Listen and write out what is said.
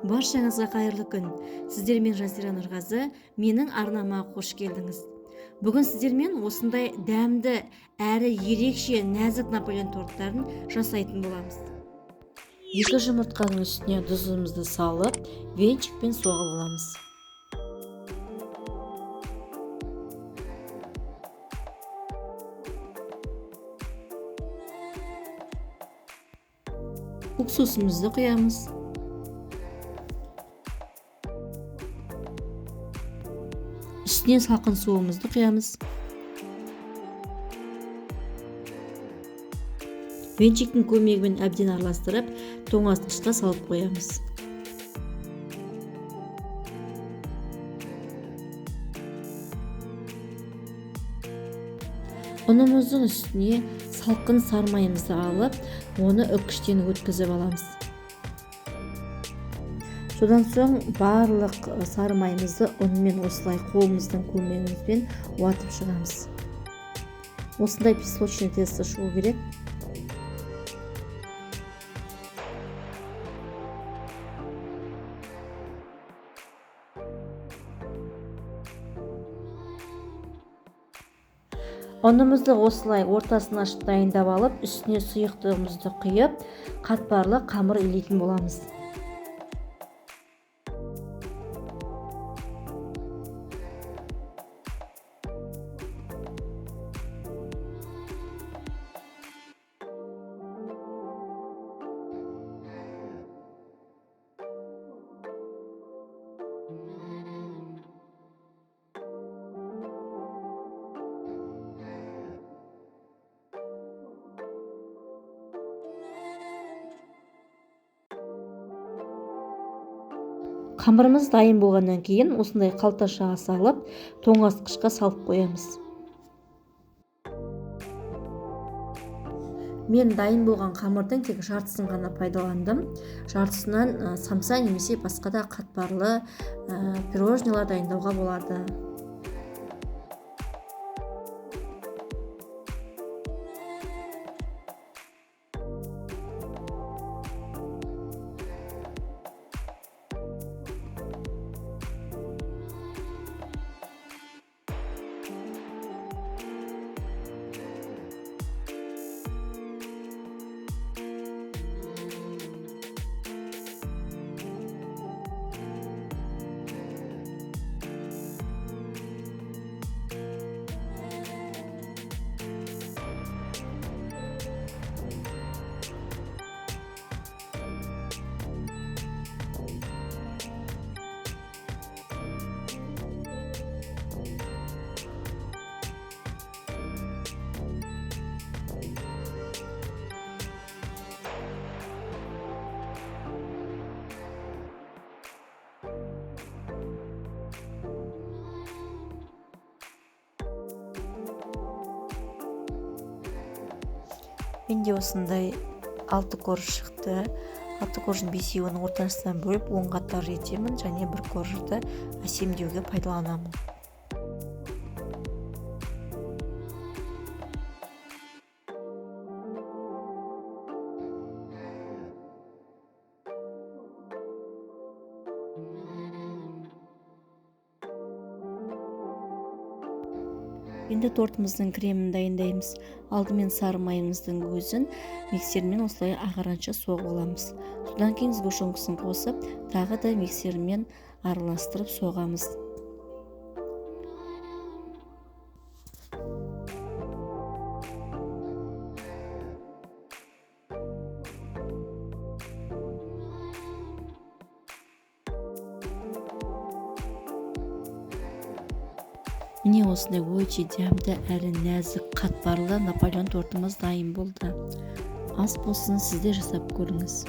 Баршаңызға қайырлы күн. Сіздермен Жазира Нұрғазы, менің арнама қош келдіңіз. Бүгін сіздермен осындай дәмді әрі ерекше нәзік Наполеон торттарын жасайтын боламыз. 2 жұмыртқаның үстіне тұзымызды салып, венчикпен соғып аламыз. Уксусымызды құямыз. Үстіне салқын суымызды құямыз. Венчиктің көмегімен әбден араластырып, тоңазытқышқа салып қоямыз. Ұнымыздың үстіне салқын сармайымызды алып, оны үккіштен өткізіп аламыз. Содан соң барлық сары майымызды ұнмен осылай қолымыздың көмегімізбен уатып шығамыз. Осындай песочный тесто шығу керек. Ұнымызды осылай ортасын ашып дайындап алып, үстіне сұйықтығымызды құйып, қатпарлы қамыр илейтін боламыз. Қамырымыз дайын болғаннан кейін осындай қалташаға салып, тоңазытқышқа салып қоямыз. Мен дайын болған қамырдың тек жартысын ғана пайдаландым. Жартысынан самса немесе басқа да қатпарлы пирожнилар дайындауға болады. Менде осындай 6 корж шықты. 6 корждың 5-еуін ортасынан бөліп 10 қатар етемін және бір коржды әсемдеуге пайдаланамын. Енді тортымыздың кремін дайындаймыз. Алдымен сары майымыздың өзін миксермен осылай ағаранша соғып аламыз. Содан кейін сгущенкасын қосып, тағы да миксермен араластырып соғамыз. Міне осындай өте дәмді әрі нәзік қатпарлы Наполеон тортымыз дайын болды. Ас болсын, сіз де жасап көріңіз.